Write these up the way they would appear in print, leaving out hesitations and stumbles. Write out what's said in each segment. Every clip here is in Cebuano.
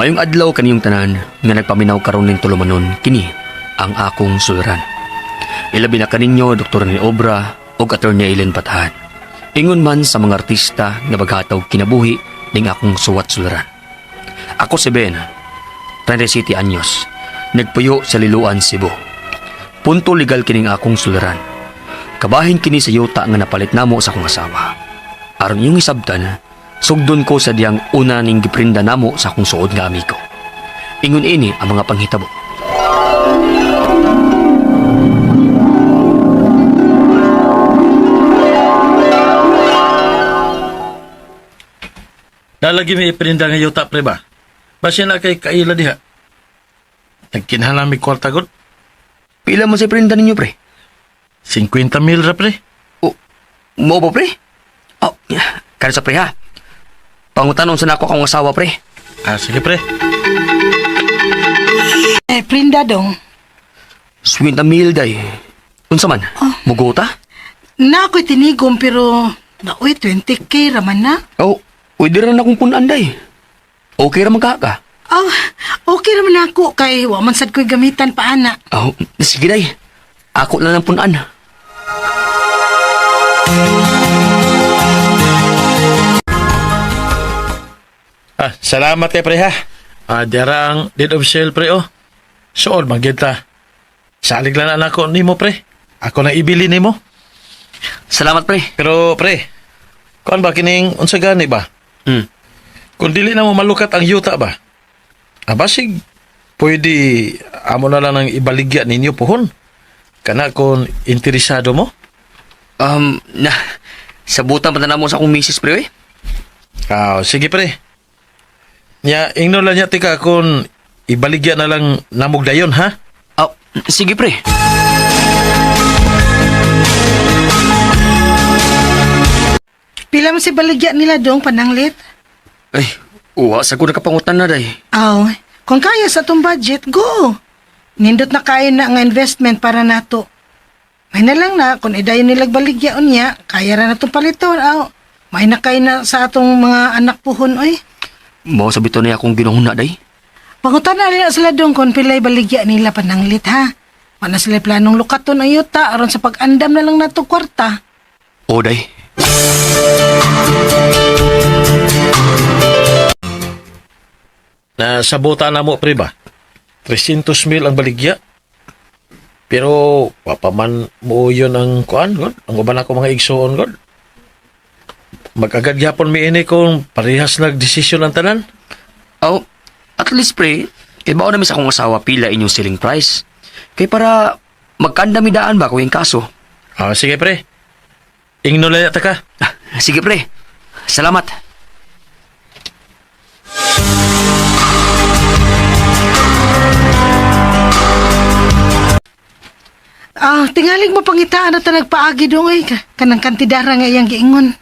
Mayong adlaw kaniyong tanan nga nagpaminaw karon ning tulumanon kini ang akong suliran. Ilabi na kaninyo Dr. ni Obra ug Attorney Eileen Batahan. Ingon man sa mga artista nga baghataw kinabuhi ning akong suwat suliran. Ako si Ben, 37 anyos, nagpuyo sa Liloan, Cebu. Punto legal kining akong suliran. Kabahin kini sa yuta nga napalit namo sa akong asawa. Aron inyong isabtan, sugdon ko sa diyang una ning giprinda namo sa akong suod nga amigo. Ingon ini ang mga panghitabo. Nalagi may iprinda nga yuta, pre ba? Basya na kay kaila diha. Nagkinahanglan mi kwarta gud. Pila man sa prinda ninyo, pre? 50 mil ra, pre. O, mo ba, pre? Oh, kaya sa pre ha. Pangutanon sa nako akong asawa, pre. Ah, sige, pre. Eh, prinda dong. 50 mil day. Unsa man? Mugota? Na ako'y tinigom pero naoy 20K raman na. Oh, pwede ra na akong punan day. Okay ra man ka ka. Ah, okay raman ako kay wa man sad ko'y gamitan pa ana. Oh, sige day. Ako na lang punan. Ah, salamat kay pre ha. Ah, dira ang deed of sale, pre, oh. Suod man gyud ta. Salig lang na nako nimo, pre. Ako na ibili nimo. Salamat, pre. Pero pre, kuan ba kining unsa gani ba? Kung dili na mo malukat ang yuta ba? Ah, basig pwede amo na lang ang ibaligya ninyo puhon. Kana kung interesado mo. Na, sabutan pa na namo sa akong misis, pre, eh. Ah, sige pre. Nya, ingno lang niya tika kung ibaligya na lang namog dayon ha. Oh, sige, pre. Pila man si baligya nila dong pananglit? Ay, uwa sa ko nakapangutan na day. Aw, kung kaya sa atong budget, go. Nindot na kayo na nga investment para nato. May na lang na, kung idayon nilag baligya unya, kaya ra natong paliton. Aw, may na kayo na sa atong mga anak puhon, oy. Mao sa bito na akong ginuhuna day. Pangutan na nila sila dong kung pilay baligya nila pananglit ha. Wala sila planong lukaton ang yuta aron sa pag-andam na lang nato kwarta. O day. Na sabutan na mo pre ba? 300 mil ang baligya. Pero wa pa man mo yun ang kuan god. Ang uban ako mga igsuon god. Magagad gyapon mi ini kung parehas nagdesisyon ang tanan. Oh, at least pre, kay bao na mi sa akong asawa pila inyong selling price. Kay para magkanda mi daan ba kung yung kaso. Ah, sige pre. Ingno lang ta ka. Ah, sige pre. Salamat. Ah, tingalig mo pangitaan na ta nagpaagi dong ay kanang kantidara nga iyang giingon.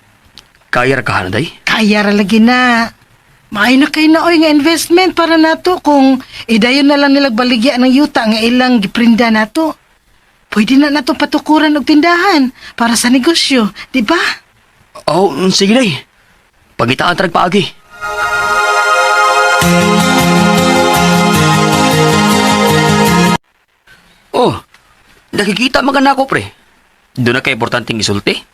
Kaya ra ka na day. Kaya ra lagi na. Maayo na kayo na oy nga investment para nato kung idayon na lang nilag baligya ng yuta nga ilang giprinda nato. Pwede na nato patukuran og tindahan para sa negosyo, di ba? Oh, sige day. Pangitaan ta nagpaagi. Oh, nakikita man ka na ako, pre. Doon na kay importanteng isulti.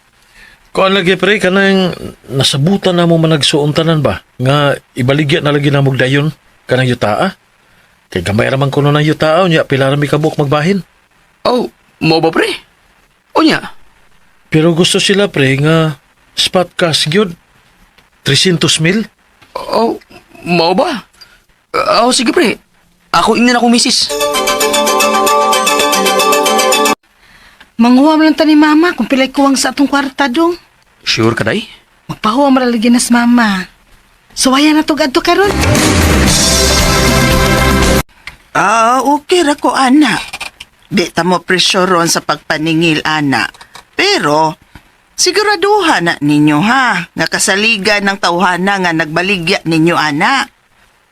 Kuan lagi pre kanang nasabutan na mo managsuon tanan ba nga ibaligya na lagi namog dayon kanang yutaa. Kay gamay ra man kuno ng yutaa unya pila ra mi kabuok magbahin. Oh, mo ba, pre? Unya, Pero gusto sila pre nga spot cash gyud 300 mil. Oh, mo ba? Oh, sige pre. Ako ingnan ako, misis. Manguha man lang ta ni mama kung pilay kuwang sa atong kwarta dong. Sure ka, day? Magpahuwa man lagi na sa mama. Suwayan na tug adto karon. Ah, okay ra ko, ana. Di ta mo presyoron sa pagpaningil, ana. Pero, siguraduhan na ninyo, ha? Nga kasaligan ng tawhana nga nagbaligya ninyo, ana.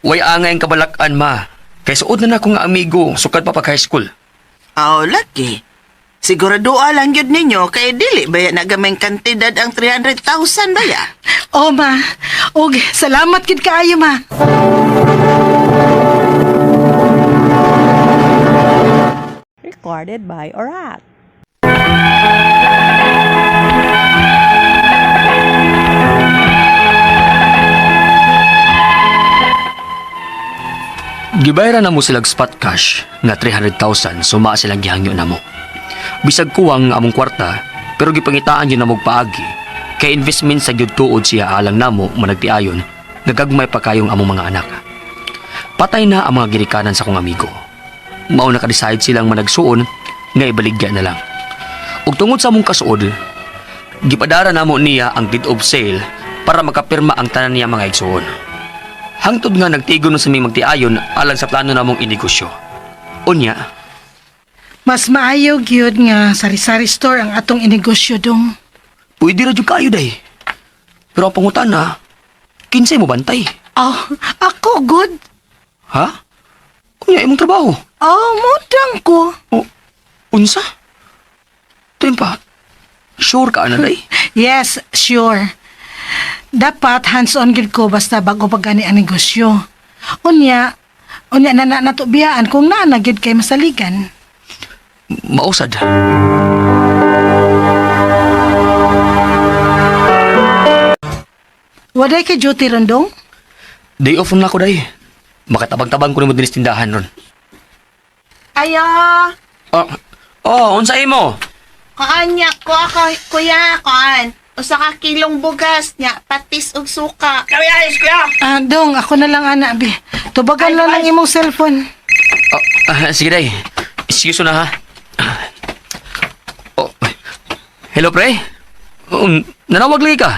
Way angay ang kabalakan, ma. Kay suod na na akong amigo, sukad pa pag high school. Aw, lagi. Siguraduha lang yun ninyo kay dili baya na gamay kantidad ang 300,000 baya. O ma, og salamat gid kaayo ma. Recorded by Orat. Gibayra na mo silag spot cash nga 300,000 suma silang gihangyo namo. Bisag kuwang ang among kwarta pero gipangitaan yun namog paagi kay investment sa gyud tuod siya alang namo managtiayon nga gagmay pa kayong among mga anak. Patay na ang mga ginikanan sa kong amigo. Mao naka-decide silang managsuon nga ibaligya na lang. Ug tungod sa among kasuod, gipadara namo niya ang deed of sale para makapirma ang tanan niya mga igsuon. Hangtod nga nagtigo na sa mi magtiayon alang sa plano namong inegosyo. Unya, Mas maayo gyud nga sari-sari store ang atong inegosyo dong. Pwede ra jud kayo day. Pero ang pangutana, kinsay mo bantay? Oh, ako good. Ha? Unya imong trabaho. Oh, mudang ko. O, unsa? Tempa, sure ka na day? Yes, sure. Dapat hands-on gyud ko basta bago pa gani ang negosyo. Unya, unya na na nato biyaan kung naa na gyud kay masaligan. Mausad. Waday kay duty rondong? Day off na ako day. Makatabang-tabang ko nimo dinhi sa tindahan ron. Ayo, Oh, oh, unsa imo? kaan niya ko ako, kuya, kaan. Usa ka kilong bugas niya, patis ug suka. Ah, dong, ako na lang ana bi. Tubagan lang ang imong cellphone. Oh, sige day. Excuse na ha. Oh, hello pre. Nanawag lagi ka.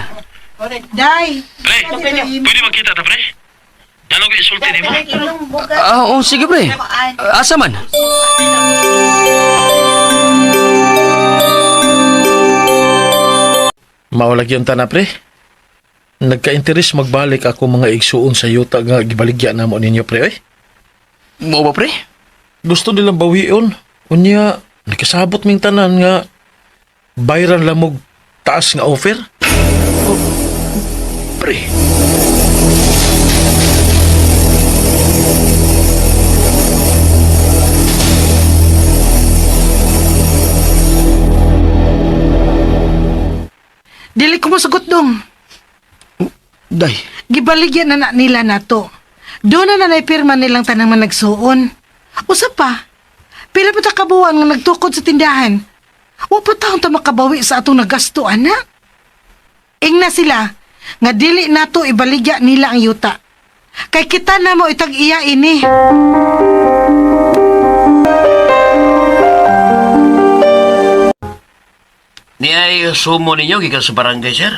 Day. Pre, pwede magkita ta pre? Dalog isulti nimo. Kilong bugas. Ah, oh, sige pre. Asa man? Mao lagi ang tana pre. Nagka-interes magbalik ako mga igsuon sa yuta nga gibaligya namo ninyo pre oy. Mao ba pre? Gusto nilang bawion. Unya, nakasabot ming tanan nga bayran lamog taas nga offer. Pre. Dili ko mosugot dong. Day. Gibaligyan na na nila nato. Doon na nanay pirma nilang tanang managsuon. Usa pa, pila pa ta kabuan nga nagtukod sa tindahan. Wa pa taon ta makabawi sa atong nagasto, ana. Ingna sila, nga dili nato ibaligya nila ang yuta. Kay kita na mo itag iya ini. Ni ay sumo ninyo gikan sa barangay, sir.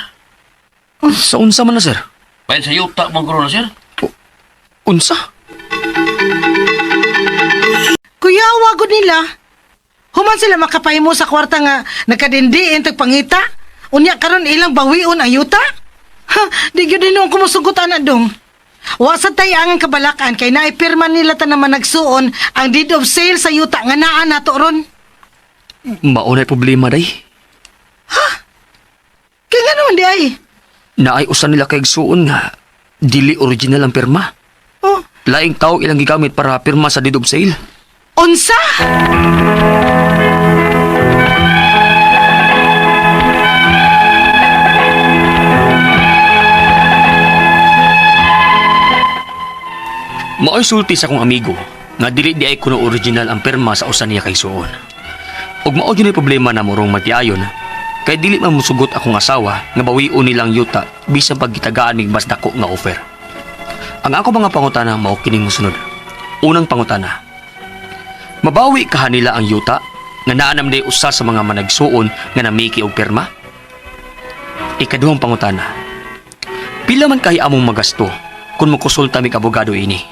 Sa unsa man na sir? Bayan sa yuta mong na, sir. Unsa? Kuya, wagod nila. Human sila makapahimo sa kwarta nga nagkadindiin tagpangita. Unya karon ilang bawion ang yuta. Ha, di gyud din kumusugot ana dong. Wa sa tay ang kabalakan kay naipirma nila tanan managsuon ang deed of sale sa yuta nga naa nato ron. Mao na problema day. Kay nga naman di ay. Naay usa nila kay igsuon nga dili original ang pirma. Oh, Laing tao ilang gigamit para pirma sa deed of sale. unsa? Mao'y sulti sa akong amigo nga dili di ay kuno original ang pirma sa usa niya kay suon. Ug mao gyud problema na morong magtiayon kay dili man mosugot akong asawa nga bawion nilang yuta bisan pag gitagaan mig mas dako nga offer. Ang ako mga pangutana mao kining mosunod. Unang pangutana. Mabawi kaha nila ang yuta nga naanam day usa sa mga managsuon nga namiki og pirma? Ikaduhang pangutana. Pila man kay among magasto kung mokonsulta mig abogado ini?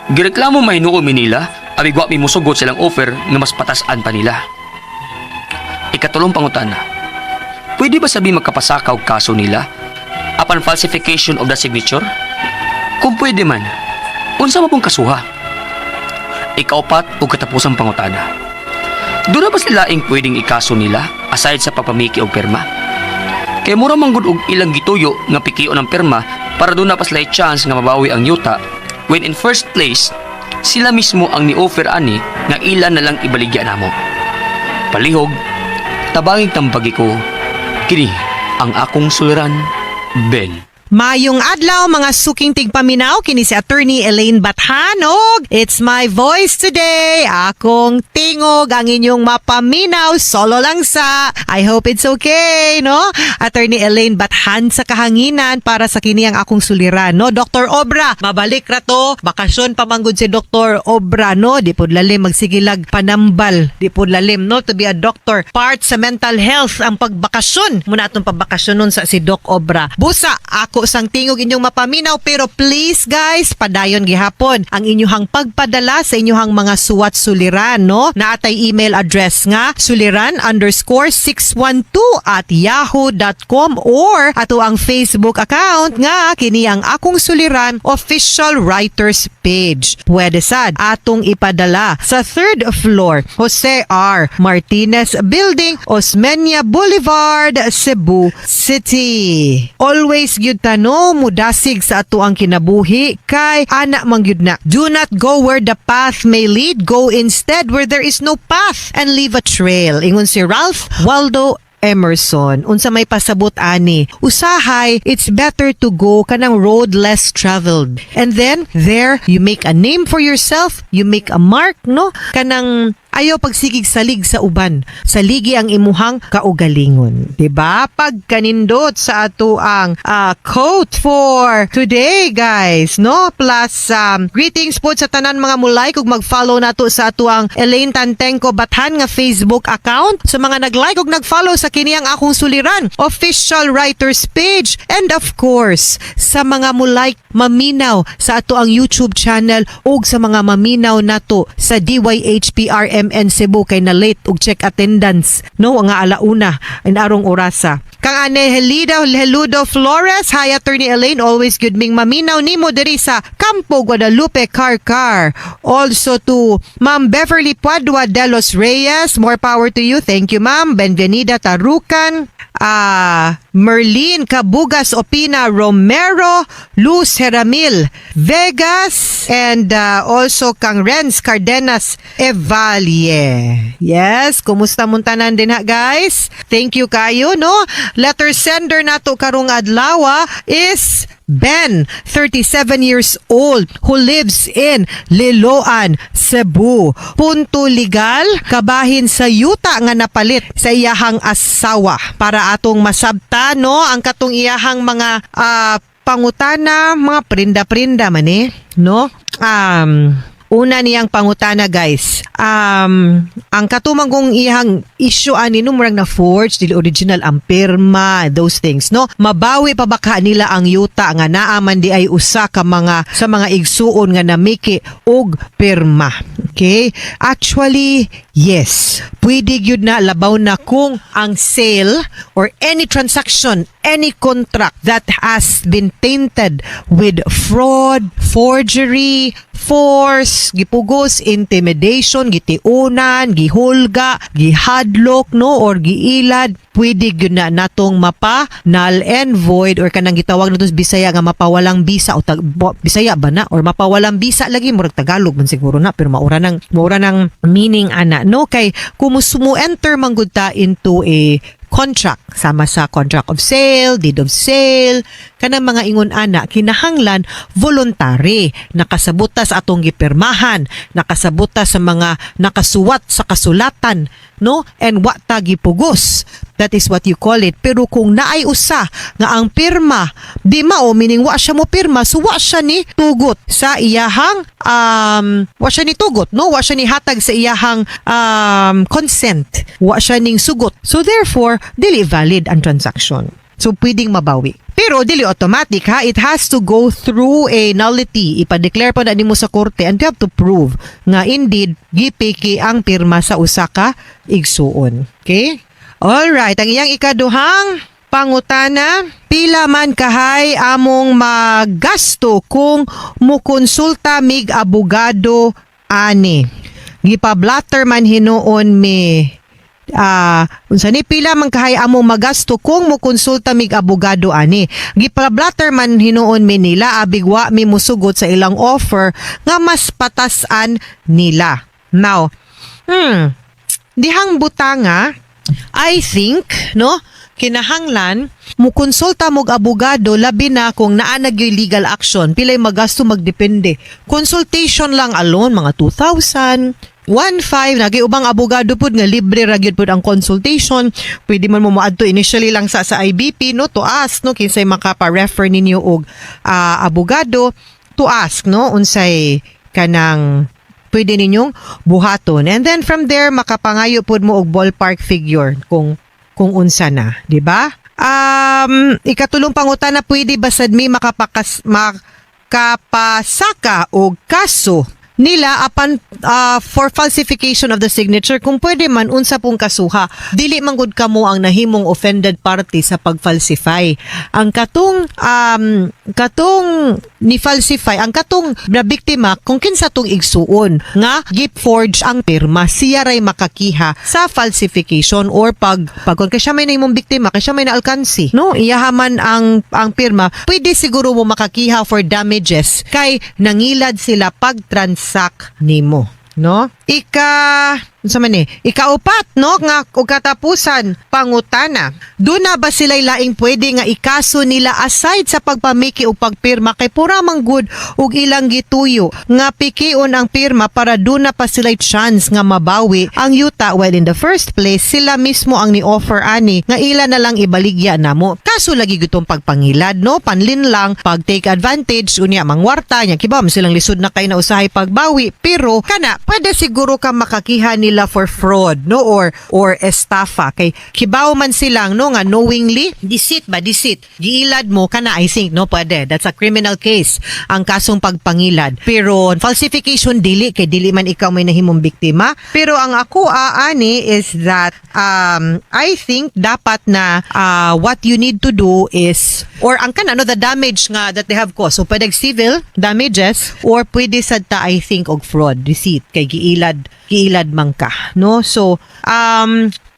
Gireklamo mahinuo mi nila, abi wa mi mosugot silang offer nga mas patasan pa nila. Ikatulong pangutana. Pwede ba sabi magkapasaka og kaso nila apan falsification of the signature? Kung pwede man, unsa man pong kasuha? Ikaupat o katapusang pangutana. Doon na ba sila ang pwedeng ikaso nila aside sa pagpamiki og pirma? Kay mura man gud og ilang gituyo nga pikion ang pirma para doon na pa sila chance nga mabawi ang yuta when in first place Sila mismo ang ni-offer ani nga ila na lang ibaligya namo. Palihog, tabangig tambagi ko, kini ang akong suliran, Ben. Mayong adlaw, mga suking tigpaminaw, kini si Attorney Elaine Bathanog. It's my voice today. Akong tingog ang inyong mapaminaw, solo lang sa. I hope it's okay, no? Attorney Elaine Bathan sa kahanginan para sa kini ang akong suliran, no? Dr. Obra, mabalik ra to. Bakasyon pamanggod si Dr. Obra, no? Di pod lalim magsigilag panambal. Di pod lalim, no? To be a doctor. Part sa mental health ang pagbakasyon. Muna atong pagbakasyon nun sa si Doc Obra. Busa, ako sang tingog inyong mapaminaw, pero please guys, padayon gihapon ang inyuhang pagpadala sa inyuhang mga suwat suliran, no? Naatay email address nga suliran_612@yahoo.com or ato ang Facebook account nga kini ang akong suliran official writers page. Pwede sad atong ipadala sa third floor, Jose R. Martinez Building, Osmeña Boulevard, Cebu City. Always gyud tano mudasig sa ato ang kinabuhi kay ana man gyud na. Do not go where the path may lead, go instead where there is no path and leave a trail. Ingon si Ralph Waldo Emerson. Unsa may pasabot ani? Usahay, it's better to go kanang road less traveled. And then there you make a name for yourself, you make a mark, no? Kanang ayaw pagsigig salig sa uban. Saligi ang imuhang kaugalingon. 'Di ba? Pagkanindot sa ato ang quote for today, guys, no? Plus greetings po sa tanan mga mulike ug mag-follow nato sa ato ang Elaine Tantengco Bathan nga Facebook account. Sa mga nag-like ug nag-follow sa kini ang akong suliran official writers page, and of course sa mga mulike maminaw sa ato ang YouTube channel ug sa mga maminaw nato sa DYHPRMN Cebu kay na late og check attendance, no, nga alauna in arong orasa. Kang ane Helida Heludo Flores, hi Attorney Elaine, always good ming maminaw nimo diri sa Campo Guadalupe, Carcar. Also to Ma'am Beverly Puadua de los Reyes, more power to you. Thank you, ma'am. Benvenida Tarucan, Merlin Cabugas Opina Romero, Luz Heramil Vegas, and also kang Renz Cardenas Evalle. Yes, kumusta mong tanan din ha, guys? Thank you kayo, no? Letter sender nato karong adlaw is Ben, 37 years old, who lives in Liloan, Cebu. Punto legal, kabahin sa yuta nga napalit sa iyahang asawa. Para atong masabta, no, ang katong iyahang mga pangutana, mga prinda-prinda man eh, no? Una niyang pangutana, guys. Ang katumang kong iyang issue ani, no, murag na forge, dili original ang pirma, those things, no? Mabawi pa ba ka nila ang yuta nga naa man di ay usa ka mga sa mga igsuon nga namiki og pirma? Okay? Actually, yes. Pwede gyud na, labaw na kung ang sale or any transaction, any contract that has been tainted with fraud, forgery, force, gipugos, intimidation, gitiunan, gihulga, gihadlok, no, or giilad, pwede gyud na natong mapa null and void or kanang gitawag nato sa Bisaya nga mapawalang bisa o Bisaya ba na or mapawalang bisa lagi, murag Tagalog man siguro na, pero maura nang meaning ana, no, kay kung mo enter man gud ta into a contract, sama sa contract of sale, deed of sale, kanang mga ingon ana, kinahanglan voluntary, nakasabot ta sa atong gipirmahan, nakasabot ta sa mga nakasuwat sa kasulatan, no, and wa ta gipugos. That is what you call it. Pero kung naay usa nga ang pirma di mao, meaning wa siya mo pirma, so wa siya ni tugot sa iyahang wa siya ni tugot, no, wa siya ni hatag sa iyahang consent, wa siya ning sugot, so therefore dili valid ang transaction. So pwedeng mabawi. Pero dili automatic ha, it has to go through a nullity. Ipa-declare pa na nimo sa korte and you have to prove nga indeed gipiki ang pirma sa usa ka igsuon. Okay? All right, ang iyang ikaduhang pangutana, pila man kahay among magasto kung mukonsulta mig abogado ani? Gipa-blatter man hinuon mi. Unsa ni, pila man kahay among magasto kung mo konsulta mig abogado ani? Gipablatter man hinuon mi nila, abig wa mi musugot sa ilang offer nga mas patasan nila. Now, dihang butanga, I think, no, kinahanglan mo konsulta mog abogado, labi na kung naa na gyoy legal action. Pilay magasto, magdepende. Consultation lang alone, mga 2,000, 1.5. Nagi ubang abogado pud nga libre ra gyud pud ang consultation. Pwede man mo moadto initially lang sa IBP, no, to ask, no, kinsay makapa-refer ninyo og abogado, to ask, no, unsay kanang pwede ninyong buhaton. And then from there, makapangayo pud mo og ballpark figure kung unsa na, di ba? Ikatulong pangutana, pwede ba sad mi makapasaka og kaso nila apan for falsification of the signature? Kung pwede man, unsa pong kasuha? Dili man gud kamo ang nahimong offended party sa pag-falsify. Ang katong ni falsify, ang katong na biktima, kung kinsa tong igsuon nga gi-forge ang pirma, siya ray makakiha sa falsification or pag kung kay siya may nahimong biktima, kay siya may naalkansi, no, iyahaman ang pirma. Pwede siguro mo makakiha for damages kay nangilad sila pag-transact nimo, no? Ika unsa man ni, ikaupat, no, nga og katapusan pangutana, duna ba sila'y laing pwede nga ikaso nila aside sa pagpamiki o pagpirma, kay pura man gud og ilang gituyo nga pikion ang pirma para duna pa sila'y chance nga mabawi ang yuta? Well, in the first place, sila mismo ang ni-offer ani nga ila na lang ibaligya namo. Kaso lagi gutong pagpangilad, no, panlin lang, pag take advantage, unya mangwarta nya, kiba man silang lisod na kay na usahay pagbawi. Pero kana, pwede siguro ka makakiha nila for fraud, no, or estafa, kay kibaw man silang, no, nga knowingly deceit ba, deceit, giilad mo kana. I think, no, pwede. That's a criminal case, ang kasong pagpangilad. Pero falsification, dili, kay dili man ikaw may nahimong biktima. Pero ang ako ani is that I think dapat na what you need to do is or ang kana, no, the damage nga that they have caused. So pwede civil damages or pwede sad ta, I think, og fraud, deceit, kay giilad giilad man ka, no? So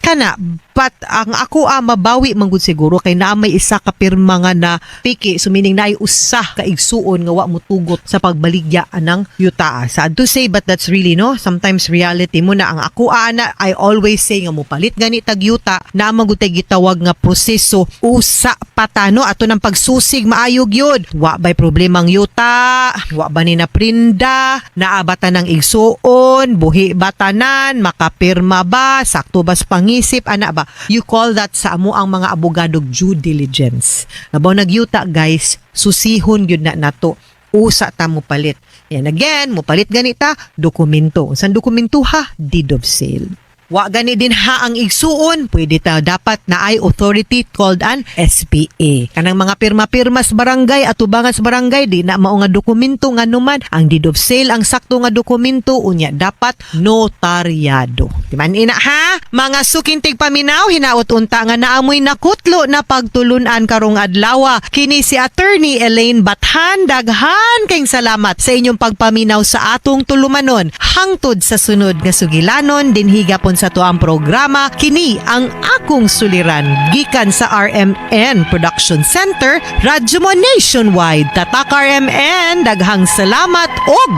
kana, but ang ako mabawi man gud siguro kay naa may isa ka pirma nga na piki, so meaning naay usa ka igsuon nga wa mo tugot sa pagbaligya anang yuta. Sad to say, but that's really, no, sometimes reality mo na. Ang ako ana, I always say nga mo palit gani tag yuta, naa man gud tay gitawag nga proseso, usa pa ta, no, ato ng pagsusig maayog yun, wa bay problemang yuta, wa ba ni naprinda, naa ba ta ng igsuon, buhi ba tanan, makapirma ba, sakto ba sa pangisip ana ba. You call that sa amo ang mga abogado due diligence. Labaw nagyuta, guys, susihon gyud na nato usa ta mo palit. And again, mo palit ganita, dokumento. Unsang dokumento ha? Deed of sale. Wa gani din ha ang igsuon, pwede ta, dapat na ay authority called an SPA. Kanang mga pirma-pirma sa barangay, atubangan sa barangay, di na mao nga dokumento, nga numan ang deed of sale ang sakto nga dokumento, unya dapat notaryado. Di man ina ha? Mga suking tigpaminaw, hinaot unta nga naamoy nakutlo na pagtulunan karong adlaw. Kini si Attorney Elaine Bathan, daghan kayong salamat sa inyong pagpaminaw sa atong tulumanon. Hangtod sa sunod nga sugilanon dinhi gapon sa tuang programa, kini ang Akong Suliran, gikan sa RMN Production Center, Radyo Mo Nationwide. Tatak RMN, daghang salamat og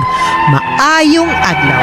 maayong adlaw.